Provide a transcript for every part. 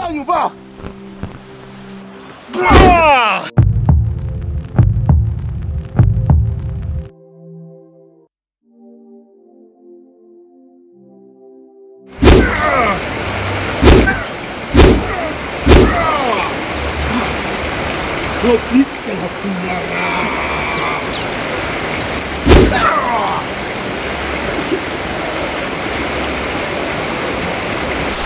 Uranyumva?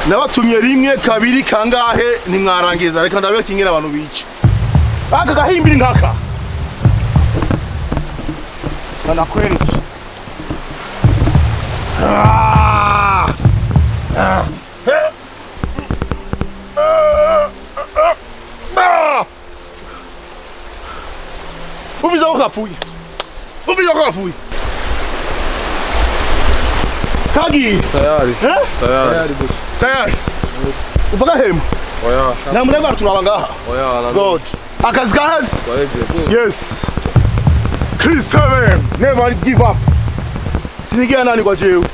Nabatumye rimwe kabiri kangahe nimwarangiza reka ndabe kingena abantu bica aka gahimbiri nkaka kanakwereke. Umviza ko kapfuye, umviza ko kapfuye kagiye. Tayari. Eh? Tayari boss. Tayari. Uvuga hemu? Oya. Nta murego turaba ngaha. Oya. God. Akazi kahazi. Yes. Chris Seven, never give up. Sinigira nani kwa jewe.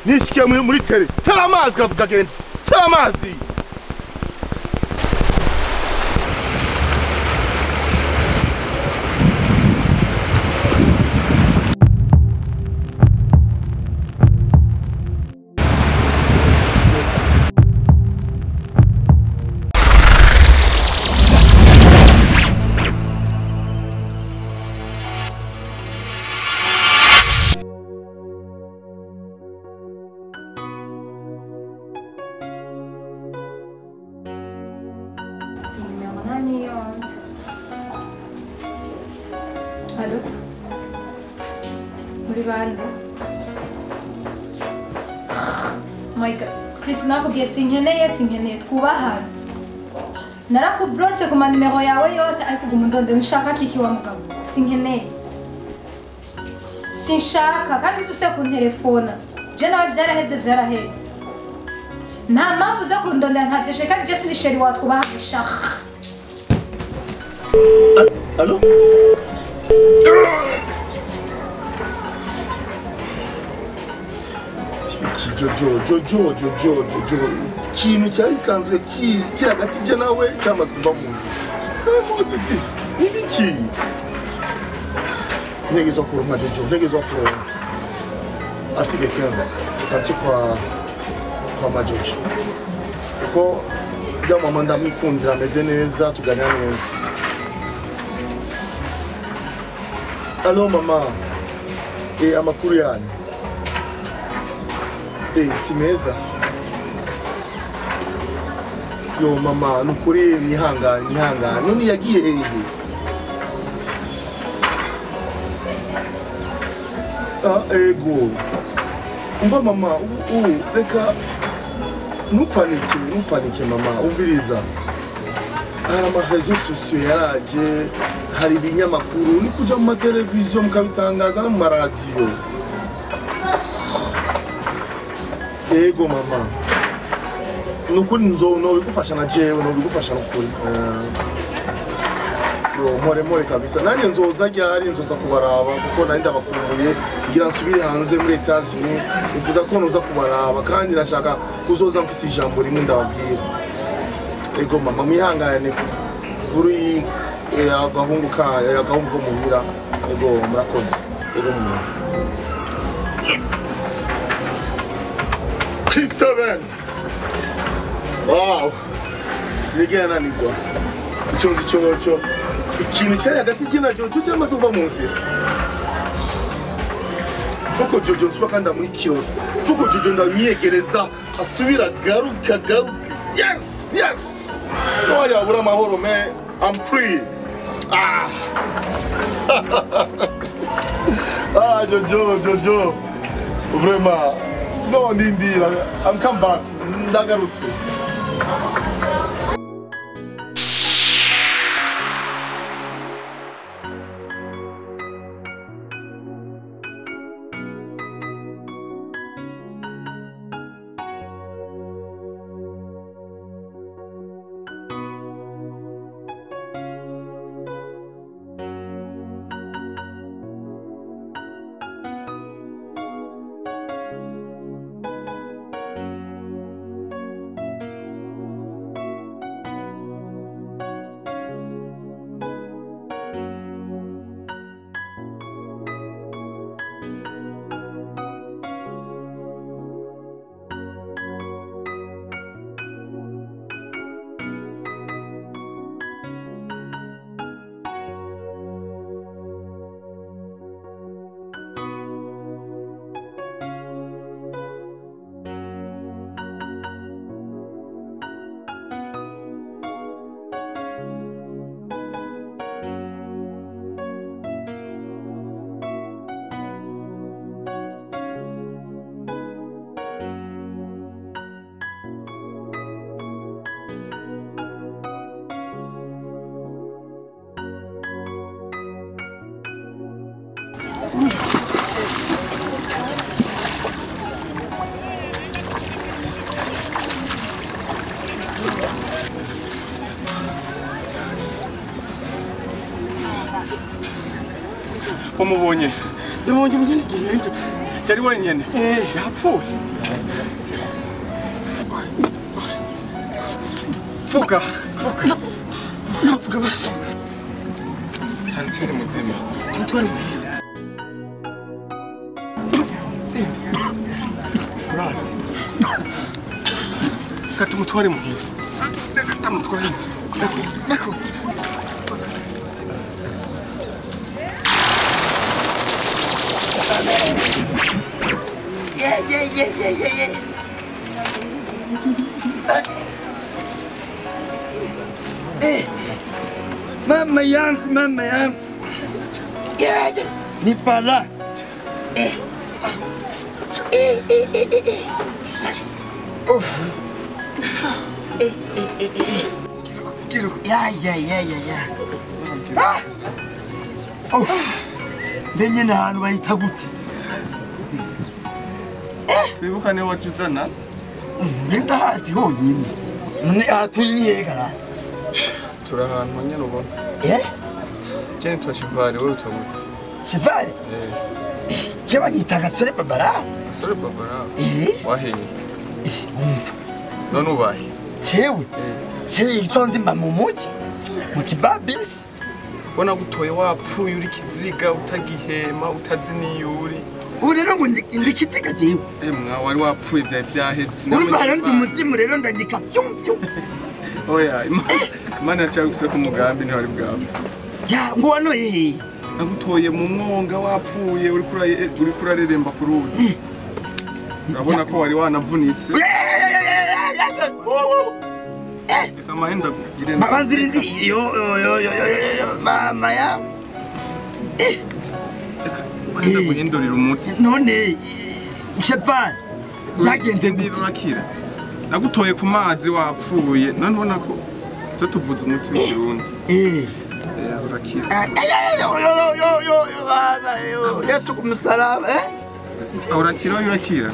Nishikiye muri tere. Tera amazi kavuga genda. Tera amazi. Allô? Muri bande? My God. Chris nakubwiye sinkeneye twubahane. Narakubrotse ku manimero yawe yose ariko guma undonde ushaka kiki wa mugabo. Sinkeneye. Sinshaka kandi nzuse kuntelefona. Je nawe byaraheze. Nta mpamvu zo kundondera ntavyeshe kandi je sindi sheri wawe twubahane shaka. Allô? Jojo ikintu cyari gisanzwe kiri hagati je nawe cyamaze kuva mu nzira. What is this? Nibiki? Ntegezwa kuronka Jojo, ntegezwa kuronka. Article 15 gace kwa majojo. Kuko bya mama ndamwikunzira ameze neza tuganira neza. Allo mama. Amakuru yanyu. Si meza. Yo mama, nukuri mwihangane. None yagiye hehe? Ah ego. Umva mama, ubu reka ntupanike mama, umviriza. Hari amarezo sosiyo yaraje, hari ibinyamakuru, ni kuja mu mateleviziyo mukabitangaza no mu maradiyo. Ego mama. Nukuri nzobigufasha na jewe, nobigufasha nukuri. Yo more kabisa. Nanjye nzoza ryari, nzoza kubaraba kuko nari ndabakumbuye, ngira nsubire hanze muri Etats-Unis, nifuza ko noza kubaraba kandi nashaka kuzoza mfise ijambo rimwe ndababwira. Ego mama, mwihangane kuri agahungu ko muhira. Ego murakoze. Ego mama. Chris Seven. Wow. Sinigera nanigwa. Icyo nzi cyo ikintu cyari hagati y'ina Jojo cyamaze kuva mu nzira. Kuko Jojo nsuba kandi amwikirora. Kuko Jojo ndamwiyegereza asubira garuka. Yes, yes. Oya bura amahoro man. I'm free. Ah. Ah Jojo. Vraiment. No ndindira. I'm come back. Ndagarutse. Umubonye ndabonye umugeni genda yari wenyene yapfuye. Fuka fuka fuka basi aracyari muzima tumutware urazi reka tumutware muhira reka tumutware reka. Yeah, yeah, yeah, yeah, yeah, yeah. Eh, mama yangu, mama yangu. Yeah, yeah. Ni pala. Eh, eh, eh, eh, eh, eh. Oh. Eh, eh, eh, eh. Kilo, kilo. Yeah, yeah, yeah, yeah, yeah. Ah. Oh. Nenye na hantu bayita gute? Wibuka niwe wacuzana? Ndahazi honyine. None aha turi ni hehe gara? Turi ahantu nyene ubona. Eh? Je nitwa Shivari, wowe witwa gute? Shivari? Eh. Je banyita Gasore Babara. Gasore Babara? Eh? Waheye? Umva. None ubaye? Jewe? Je ico nzi mba mu muji? Mu kibabisi? Bona gutoye wapfuye uri kiziga utagihema utazi niyuri. Ubu rero ngo ndi kiziga jewe. Emwa wari wapfuye byari byahetse. Urumva rero ndi umuzimu rero ndanyika pyum pyum. Oya Imana yacagufise ku mugambi ntiwari bwapfa. Ya ngo wanoye. Nagutoye mu mwonga wapfuye uri kurareremba ku ruzi. Urabona ko wari wanavunitse. Reka mahenda kugire. Babanza irindi yo yo yo yo yo mama ya. Reka mahenda guhindurira umuti. None Shepard byagenze gute? Urakira. Nagutoye ku mazi wapfuye none ubona ko tutuvuze umuti w'ikirundi. Eh. Urakira. Yo yo yo yo baba yo Yesu ku musaraba eh? Urakira urakira.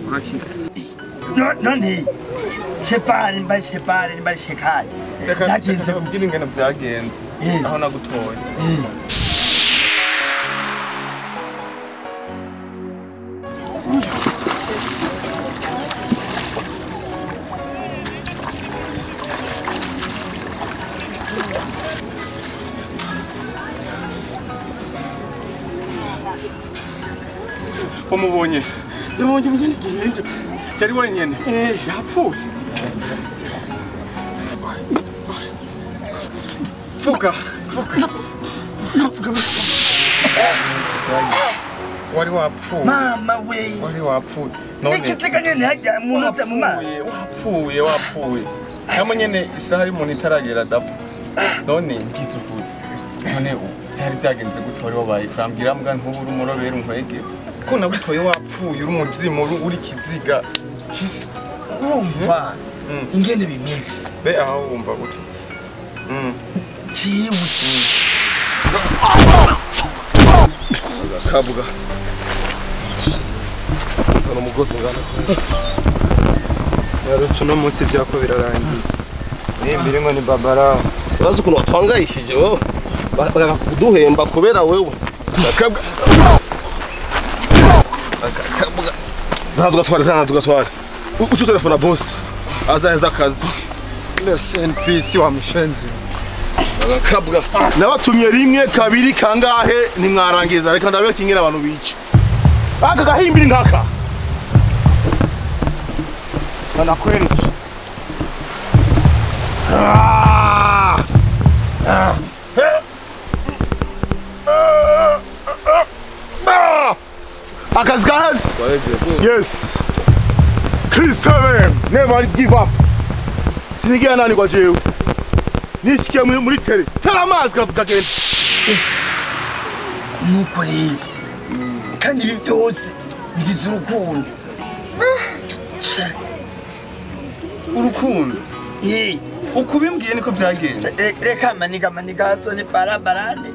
Urakira. None Shepard mba Shepard mba Shekari. Byagenze kubwira ingene byagenze aho nagutoye. Umubonye ndabonye umugeni genda yari wenyene yapfuye. Fuka fuka fuka wari wapfuye mama we wari wapfuye none ikiziga nyene hajya umuntu mu mazi wapfuye wapfuye namwe nyene isaha y'umuntu itaragera adapfa none ngize ukuri none byari byagenze gute wari wabaye kambwira mbwa ntubura umurobera unkwege ko nagutoye wapfuye uri umuzimu uri kiziga urumva ingene bimeze be aho wumva gute Ciwe kabwa sana umugozi ngana yarutse uno munsi byako birarangiye nimbiri ngo ni Babara urazi ukuntu watwangayishije wowe bakakuduhemba kubera wewe kabwa kabwa tugatwara sana tugatwara ucu telefona boss azaheza akazi SNPC wa mushenzi kabwa nabatumye rimwe kabiri kangahe nimwarangiza reka ndabeka ingene abantu bica aka gahimbiri nkaka nakwereka akazi kaheze. Yes Chris Seven never give up. Sinigira nani kwa jewe nishikiye muri tere tera amazi kagenda nuko rero kandi ibi byose nziza urukundo urukundo eh ukubimbwiye niko byagenze reka maniga maniga ni barabarane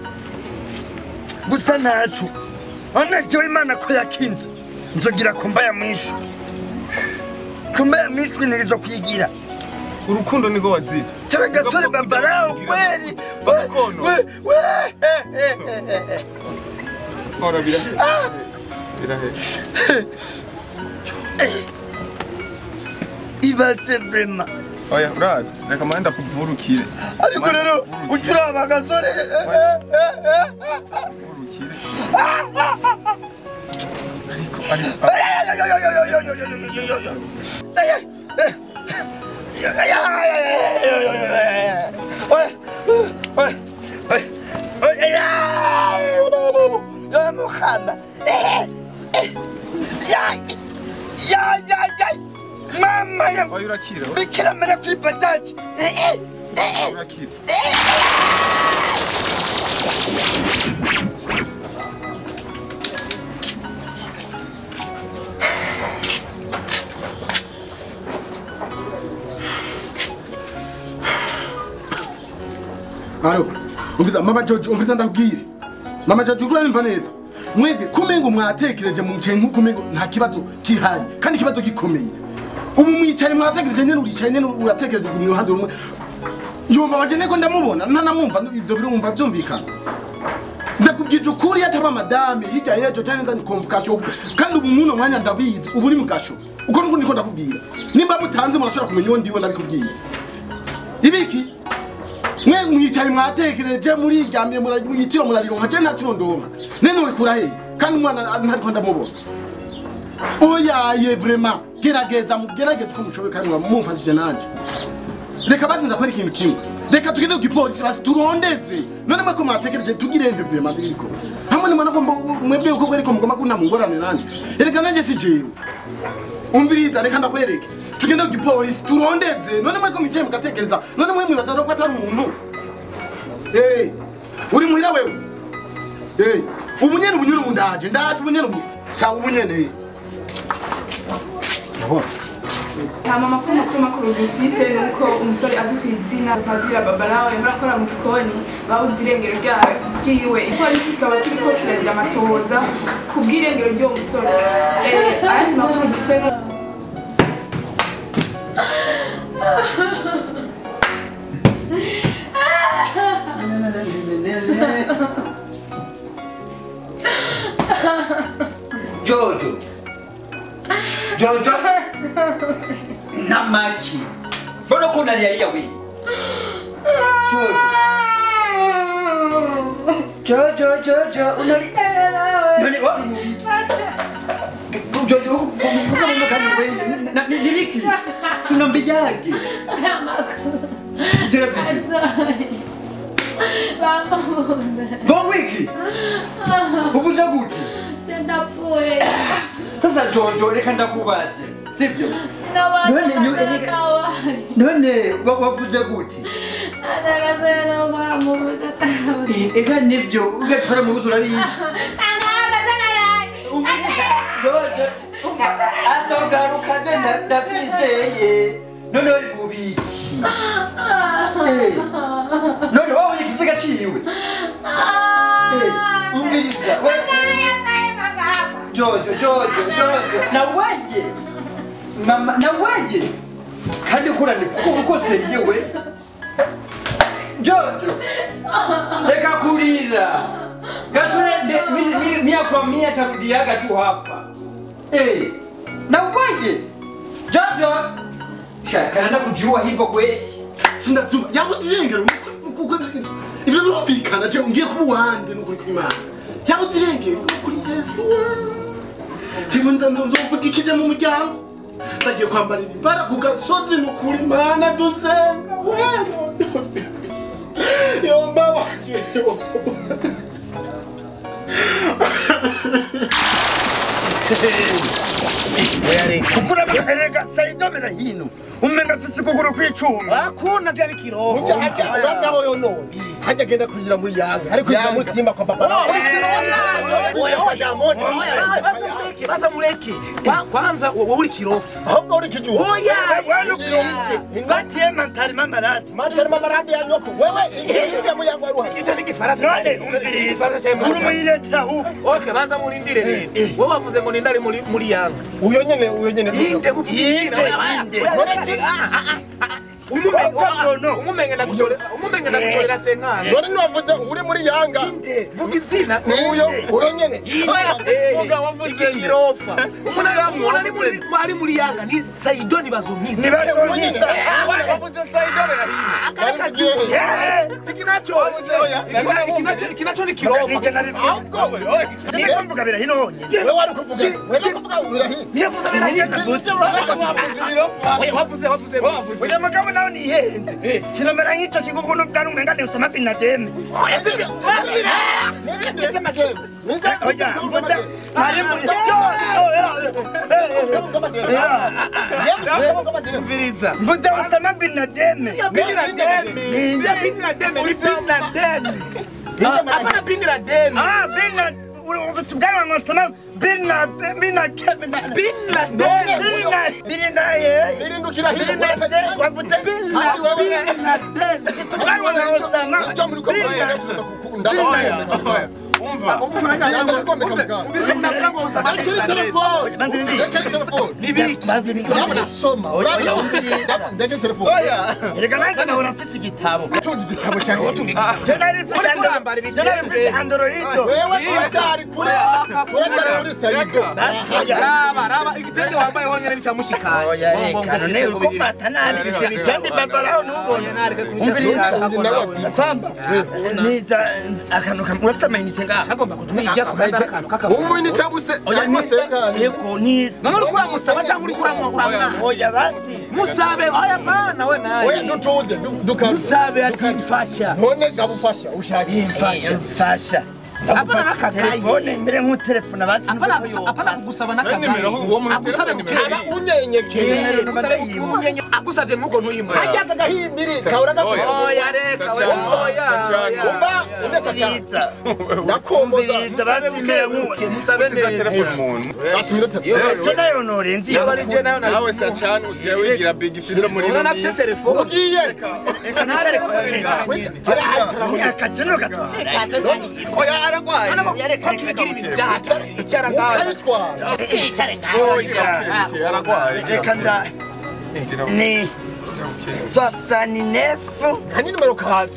gusa ntacu ona jewe Imana ko yakinze nzogira kumba ya mwishu kumba ya mwishu nirizo kwigira Urukundo niko wazitse. Chawe gasore babarao kweli. We we. Ora birahe. Birahe. Ibatse vraiment. Oya urazi reka manda kuvurukire. Ariko rero ucuraba gasore. Kuvurukire. Ariko Mama ya urakira. Bikira mara kuri pataji. Urakira. Alo, umviza mama George, umviza ndakubwire. Mama George uranyumva neza. Mwebwe kumengo mwatekereje mu nce nkuko nta kibazo kihari kandi kibazo gikomeye. Ubu mwicaye mwatekereje nyene uricaye nyene uratekereje gumye uruhande rumwe. Yumva wanje neko ndamubona ntanamwumva ivyo birumva byumvikana. Ndakubwije ukuri ataba madame hirya yejo cyane nzanye convocation kandi ubu muno mwanya ndabizi ubu uri mu gasho. Uko nuko ndiko ndakubwira. Nimba mutanze murashobora kumenya uwo ndiwe ndabikubwiye. Ibiki? Mwe mwicaye mwatekereje muri ryamye muragitiro murarironka je nta kirondonka. Nene uri kura he kandi umwana ntariko ndamubona. Oya ye vraiment gerageza mugerageze ko mushoboye kandi mumfashije nanje. Reka bazi ndakora ikintu kimwe. Reka tugende ku gipolisi basi turondeze. None mwe ko mwatekereje tugire nde vraiment biriko. Hamwe nimana ko mwebwe uko ariko mugoma kuna mungorane nanje. Reka nanje si jewe. Umviriza reka ndakwereke. Tugende ku gipolisi turondeze. None mwe ko mwicaye mugatekereza. None mwe mwibaza ko atari umuntu. Uri muhira wewe. Ubunyene ubunyene ubundaje. Ndaje ubunyene ubu. Sawa ubunyene. Ndabona. Hama makuru makuru dufise nuko umusore azwi ku izina Patazira Babalawo yahora akora mu gikoni babuze irengero ryiwe. Ipolisi kikaba kiriko kiragira amatohoza ku bw'irengero ry'uwo musore. Ayandi makuru dufise Jojo Jojo Namaki mbona uko unalialia wewe? Jojo Jojo Jojo unalia nani wewe Jojo uko kama wewe ni wiki tunambiaje Go wiki ubuza gute ndapfuye. Sasa Jojo reka ndakubaze sibyo? None wavuze gute? Eka nibyo ugatwara mu buzura bizi. Jojo atogaruka je ndakwizeye. None uri mubiki. None wowe ikiziga ciwe. Umviriza. Jojo Jojo Jojo naweje mama naweje kandi kurane kuko seriye Jojo reka kurira gasore mia kwa mia tarudiaga tu hapa naweje Jojo shaka kujiua hivyo kweli sindatuma yabutirengera kuko ivyo birumvikana je ngiye kubuhande n'ukuri kw'Imana yabutirengera kuri Yesu Timunza nzomvuga ikije mu muryango ndagiye kwambara ibibara ku gasozi n'ukuri Mana dusenga wewe yomba wanje Kukura saidomera hino umenga afise ukuguru kw'icuma akuna vya bikiroho urataho yo none hajya agenda kwinjira muri Yanga ariko kwinjira muri Simba kwa papa baza mureke kwanza wowe uri kirofu ahubwo uri kijuha oya batiye mantari mamaradi mantari mamaradi ya nyoko wewe inge mu Yanga ruha ico ni gifaransa none uri muyireta ahubwo okay baza murindire rero wowe wavuze ngo nindari muri Yanga uyo nyene inde mufite inde Umumenga ndagutorera senkana. None ntiwavuze uri muri Yanga. Vuga izina. Uyo uyo nyene. Vuga wavuze kirofa. Umuntu ari muri Yanga ni Saidoni Bazonkiza. Ni Bazonkiza. Wavuze Saidoni Rahima. Ikinacho ni kirofa. Niko mvuga birahino honyine. Wewe wari kuvuga. Wewe kuvuga birahino. Niyavuze birahino. Wavuze. Oya mugabo nawe nihenze. Sinamara nk'ico kigugu n'ubwanwa umenga ni Osama bin Laden. Oya sibyo. Oya mvuze. Mviriza. Mvuze Osama bin Laden. Sio bin Laden. Sio bin Laden, ni bin Laden. Hapana bin Laden. Ah bin Laden. Ufise ubwanwa nka Osama bin Laden. Bin Laden. Bin Laden. Bin Laden. Birindukira Bin Laden. Wavuze bin Laden. Ufise ubwanwa nka Osama. Bin Laden. Umva. Erega nanjye nahora mfise igitabo. Je nari mfise Android. Wewe turacyari kure. Turacyari kuri Saido. Raba igitenge wambaye honyine nicamushikanje. None uko mfata nabi mfise ibitenge babaraho ntubone. Umviriza famba. Niza akantu kamwe urafise amayinite ngaha. Agomba kutwijya ku kanda akantu kaka. Ubu ni tabuse. Oya yego ni none uri kuramusaba cyangwa uri kuramwa? Oya basi. Musabe oya mana we naye. Oya dutuze dukaze. Musabe ati mfasha. None gabufasha ushaka. Mfasha. Apana nakakaye. Telefone mbere nk'utelefona basi. Apana kugusaba nakakaye. Agusabe aba unyenyekeye. Agusavye nkuko ntuyimwe. Ajya kagahimbiri kahora gakoze. Oya reka we oya. Umva undesa cyane. Nakomboza. Umviriza basi mbere nkuko musabe neza telefone umuntu. Basi minota. Je nayo norenzi. Yo bari je nayo nawe sacane usigaye wigira big fizo muri no. Nafise telefone. Ugiye. Akajeno gato. Oya aragwaye. Yareka kigira ibintu byacu. Icara ngaho. Ukayitwara. Icara ngaho. Aragwaye. Reka nda. Ni 69 hani numero 4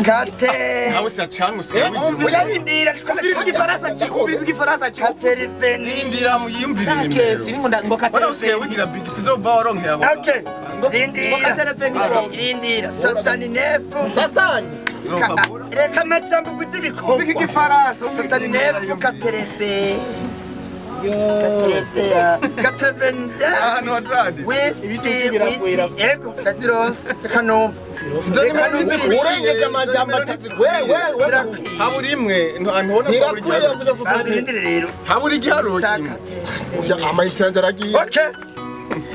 kate. Nawe sacane usigaye wigira. Uyarindira umviriza igifaransa ci. Umviriza igifaransa ci. Kateriveni. Ndindira muyimvire nimero. Kesi ngo ngo Wana kateriveni. usigaye wigira big fizo va waronkeye aho. Okay. Rindira. Rindira. 69. Sasani. Reka amajambo guta ibikorwa. Umviriza igifaransa. 69 katereve. Katereve. Katerevende. Ahantu hazanditse. Westi witi. Ego ndazironse. Reka numva. Urengeje amajambo atatu. Wewe. Habura imwe ntubona ko habura igiharuro. Rindira rero. Habura igiharuro kimwe. Amayinite yanjye aragiye. Okay.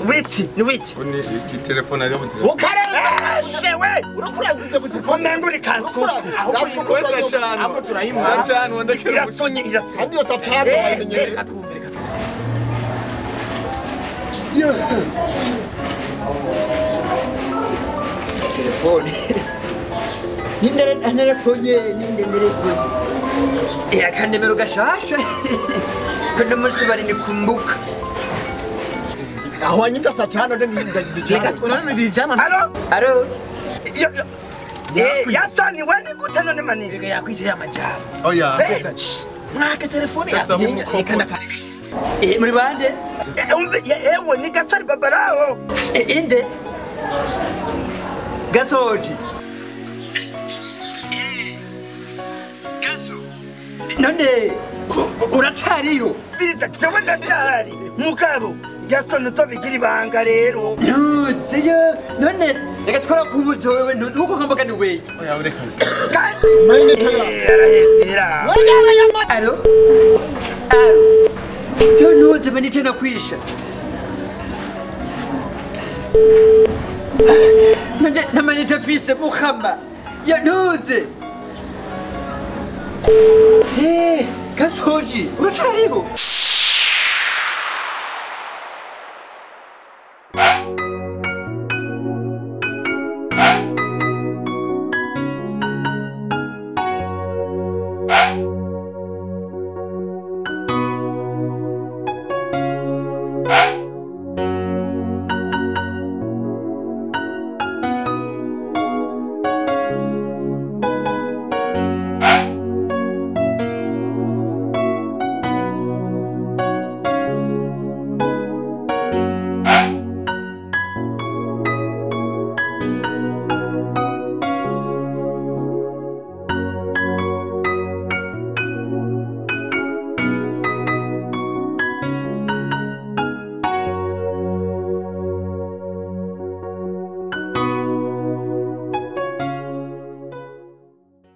Witi ni witi. Ni iki telefone ariyo buzira. Ukarenga. Shewe. Urakurangiza gute? Komenga uri kasuku. We sacane. Abo turayimuha. Sacane wandekera. Irasonye irasonye. Andi yose atanu bayimenyere. Reka twumve reka. Telefone. Nindere telefone nindere telefone. Ya kandemero gashasha. Kono munsi bari nikumbuka. Aho wanyita sacane ndo ndi. Reka twonane ndijana. Alo. Alo. Yo yo. Yasani we ni gute none manini? Reka yakwije amajambo. Oya. Mwake telefone ya. Muri bande? Umve ewe ni gasari babarao. Inde. Gasoji. Gaso. None uracariyo. Biriza jewe ndacari. Mugabo gaso ntuzobigira ibanga rero. Ntuziyo none reka twarakubuze wewe nuko nkambaga ni weye. Oya ureka. Kandi Mayinite ya. arahezera. Alo. Alo. Yo ntuze manite nakwisha. Nanje namanite fise mukhamba. Ya ntuze. Gasoji uracariho.